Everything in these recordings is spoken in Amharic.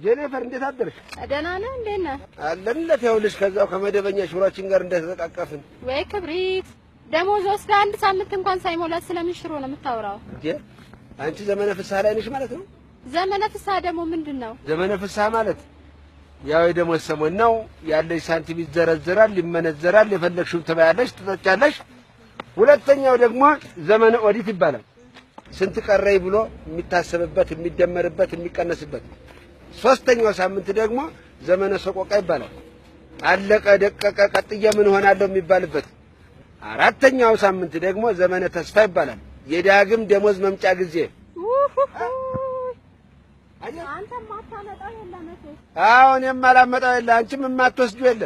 ጄኒፈር እንዴት አደርሽ? ደህና ነህ? እንዴት ነህ? አለንለት። ይኸውልሽ ከዛው ከመደበኛ ሽሯችን ጋር እንደተጠቃቀፍን። ወይ ክብሪት፣ ደሞዝ ወስደህ አንድ ሳምንት እንኳን ሳይሞላት ስለምን ሽሮ ነው የምታወራው? እንዴ አንቺ ዘመነ ፍስሐ ላይ ነሽ ማለት ነው? ዘመነ ፍስሐ ደግሞ ምንድን ነው? ዘመነ ፍስሐ ማለት ያው የደሞዝ ሰሞን ነው። ያለሽ ሳንቲም ይዘረዘራል፣ ይመነዘራል፣ የፈለግሽውን ትበያለሽ፣ ትጠጫለሽ። ሁለተኛው ደግሞ ዘመነ ኦዲት ይባላል። ስንት ቀረኝ ብሎ የሚታሰብበት፣ የሚደመርበት፣ የሚቀነስበት። ሶስተኛው ሳምንት ደግሞ ዘመነ ሰቆቃ ይባላል። አለቀ ደቀቀ ቀጥዬ ምን ሆናለሁ የሚባልበት። አራተኛው ሳምንት ደግሞ ዘመነ ተስፋ ይባላል። የዳግም ደሞዝ መምጫ ጊዜ። አንተ ማታመጣው የለም እኮ። አዎ እኔም አላመጣው የለ፣ አንቺም የማትወስጂው የለ።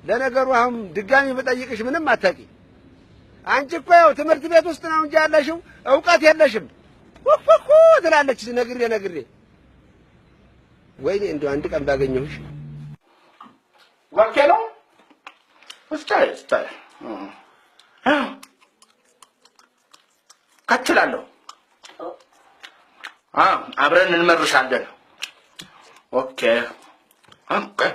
ለነገሩ አሁን ድጋሚ ብጠይቅሽ ምንም አታውቂ። አንቺ እኮ ያው ትምህርት ቤት ውስጥ ነው እንጂ ያለሽው እውቀት የለሽም። ኩኩኩ ትላለች ነግሬ ነግሬ። ወይኔ እንደው አንድ ቀን ባገኘሁሽ። ወኬ ነው ስታይ ስታይ ከችላለሁ። አብረን እንመርሻለን። Okay okay።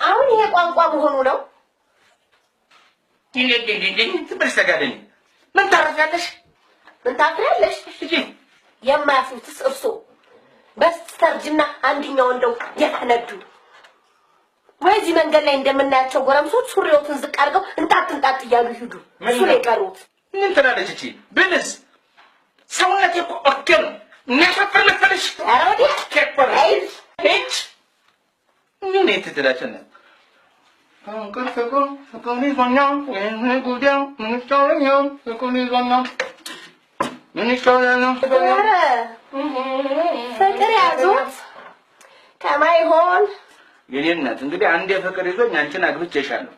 አሁን ይሄ ቋንቋ መሆኑ ነው? ምን ታረፊያለሽ? ምን ታፍሪያለሽ? የማያፍሩትስ እርሶ በስተርጅና አንድኛው እንደው የፈነዱ ወይ እዚህ መንገድ ላይ እንደምናያቸው ጎረምሶች ሱሪዎትን ዝቅ አድርገው እንጣጥ እንጣጥ እያሉ ይሂዱ። እሱ ነው የቀሩት። ምን ትላለች እቺ? ብልስ ሰውነቴ እኮ okay ነው። የሚያሳፍር መሰለሽ? ኧረ ወዲያ Okay እኮ ነው። ሂጅ ምን ትትላቸነ ፍቅር ፍቅር ፍቅር ይዞኛል ወይኔ ጉዴ ምን ይሻለኛል? ፍቅር ይዞኛል ምን ይሻለኛል? ኧረ ፍቅር ያዙት ከማይሆን የኔ እናት እንግዲህ አንዴ ፍቅር ይዞኝ አንቺን አግብቼሻለሁ።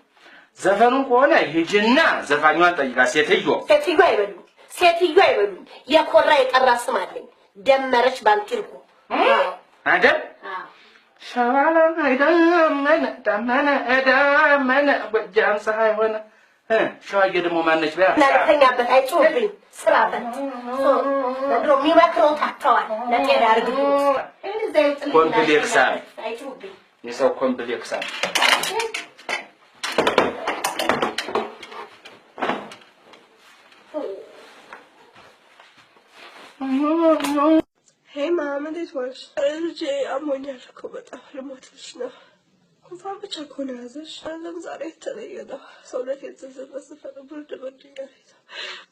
ዘፈኑ ከሆነ ሂጂና ዘፋኟን ጠይቃ። ሴትዮ ሴትዮ አይበሉኝ፣ ሴትዮ አይበሉኝ። የኮራ የጠራ ስም አለኝ፣ ደመረች ባንቲርኩ አይደል? ሸዋላ ደመነ ደመነ ደመነ ጎጃም ፀሐይ ሆነ። ሸዋዬ ደግሞ ማነች? በያ ናተኛበት አይጮህብኝ። ስራ ፈት ዘንድሮ የሚመክረው ታጥተዋል። ለጤና ያርግልዎት። Complex አይጮህብኝ። የሰው complex Hey mom፣ እንዴት ዋልሽ? ልጄ አሞኛል እኮ በጣም ልሞትልሽ ነው። ጉንፋን ብቻ እኮ ነው የያዘሽ። ዓለም ዛሬ የተለየ ነው። ሰውነቴ የተዘፈዘፈ ነው። ብርድ ብርድ እያለኝ ነው።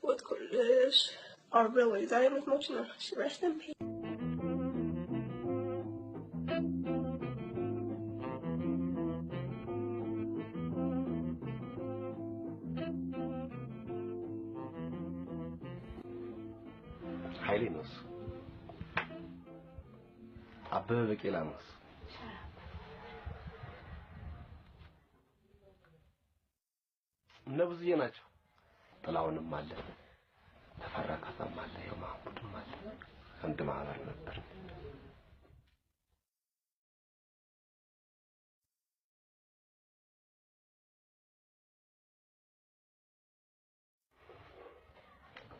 ሞትኩልሽ። Oh really? ዛሬ ልትሞቺ ነው? እሺ rest in peace። ኃይሌ ነው እሱ። አበበ ቢቂላ ነው እሱ። እነ ብዙዬ ናቸው። ጥላሁንም አለ፣ ተፈራ ካሳም አለ፣ ያው ማህሙድም አለ። አንድ ማህበር ነበር።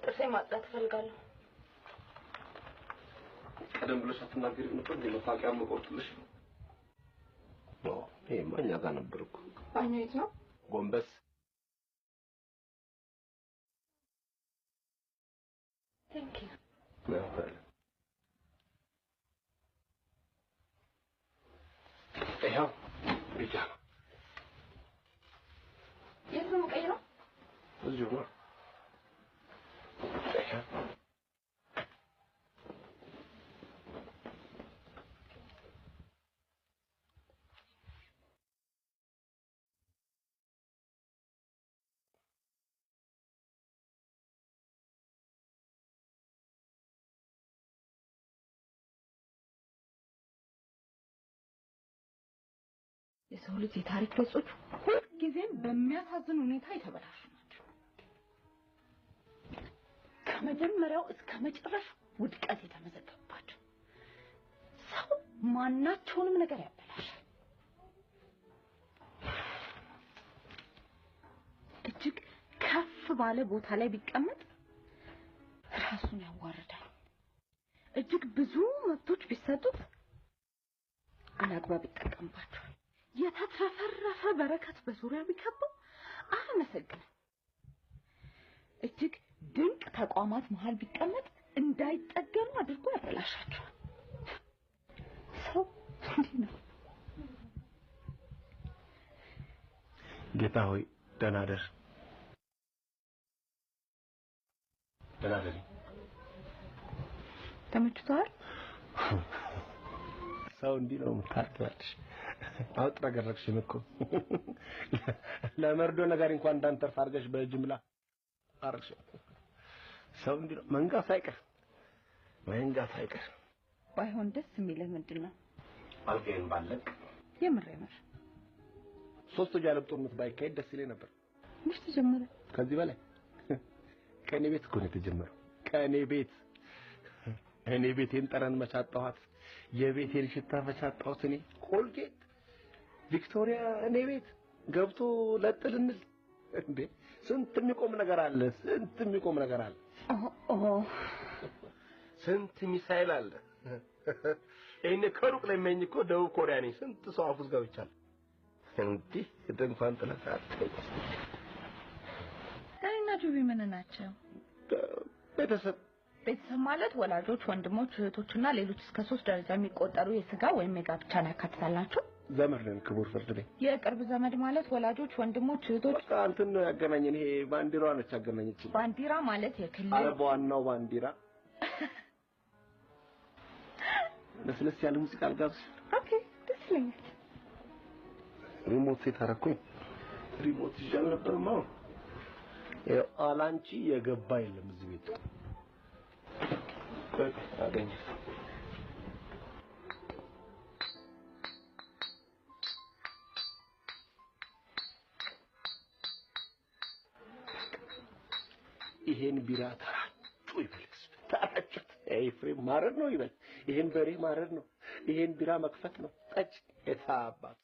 ጥርሴን ማጽዳት እፈልጋለሁ። ቀደም ብለሽ አትናገሪም ነበር እንዴ? መታወቂያ መቆርጥልሽ ነው። ይሄማ እኛ ጋር ነበር እኮ። ባኞ የት ነው? ጎንበስ Thank you። ይኸው ቢጫ ነው። የት ነው የምቀይረው? እዚሁ ነው። ይኸው የሰው ልጅ የታሪክ ገጾች ሁልጊዜም በሚያሳዝን ሁኔታ የተበላሹ ናቸው። ከመጀመሪያው እስከ መጨረሻው ውድቀት የተመዘገበባቸው። ሰው ማናቸውንም ነገር ያበላሻል። እጅግ ከፍ ባለ ቦታ ላይ ቢቀመጥ ራሱን ያዋርዳል። እጅግ ብዙ መብቶች ቢሰጡት አላግባብ ይጠቀምባቸዋል። የተትረፈረፈ በረከት በዙሪያው ቢከበው አያመሰግንም። እጅግ ድንቅ ተቋማት መሃል ቢቀመጥ እንዳይጠገኑ አድርጎ ያበላሻቸዋል። ሰው እንዲህ ነው። ጌታ ሆይ ደህና ደር፣ ደህና ደሪ። ተመችቶሃል? ሰው እንዲህ ነው የምታርጊዋለሽ። አውጥረገረግሽን እኮ ለመርዶ ነጋሪ እንኳን እንዳንተርፍ አድርገሽ በጅምላ አርግሽ። ሰው እንዲህ ነው መንጋ ሳይቀር መንጋ ሳይቀር። ባይሆን ደስ የሚልህ ምንድን ነው? አልጋዬን ባለቅ የምር የምር ሶስቱ የዓለም ጦርነት ባይካሄድ ደስ ይለኝ ነበር። መች ተጀመረ? ከዚህ በላይ ከእኔ ቤት እኮ ነው የተጀመረው። ከእኔ ቤት እኔ ቤቴን ጠረን መቻጣኋት፣ የቤቴን ሽታ መቻጣሁት። እኔ ኮልጌት ቪክቶሪያ እኔ ቤት ገብቶ ለጥል እንል እንዴ! ስንት የሚቆም ነገር አለ። ስንት የሚቆም ነገር አለ። ስንት ሚሳይል አለ። እኔ ከሩቅ ለሚያየኝ እኮ ደቡብ ኮሪያ ነኝ። ስንት ሰው አፉዝ ገብቻለሁ። እንዲህ ድንኳን ጥለህ አትተኝ። ዳኒና ጁቢ ምን ናቸው? ቤተሰብ። ቤተሰብ ማለት ወላጆች፣ ወንድሞች፣ እህቶችና ሌሎች እስከ 3 ደረጃ የሚቆጠሩ የስጋ ወይም የጋብቻን ያካትታል ናቸው። ዘመድ ነን ክቡር ፍርድ ቤት። የቅርብ ዘመድ ማለት ወላጆች፣ ወንድሞች፣ እህቶች። በቃ እንትን ነው ያገናኘን። ይሄ ባንዲራዋ ነች ያገናኘችን። ባንዲራ ማለት የክልል አረ በዋናው ባንዲራ ለስለስ ያለ ሙዚቃ አልጋብዝሽ? Okay ደስ ይለኛል። remote set አደረኩኝ። remote ይዤ አልነበረም። አሁን ይኸው አላንቺ የገባ የለም እዚህ ቤት። ቆይ አገኘሁ። ይሄን ቢራ ተራጩ ይበል፣ ተራጩት። ኤፍሬም ማረድ ነው ይበል። ይሄን በሬ ማረድ ነው። ይሄን ቢራ መክፈት ነው። ጠጭ የታባት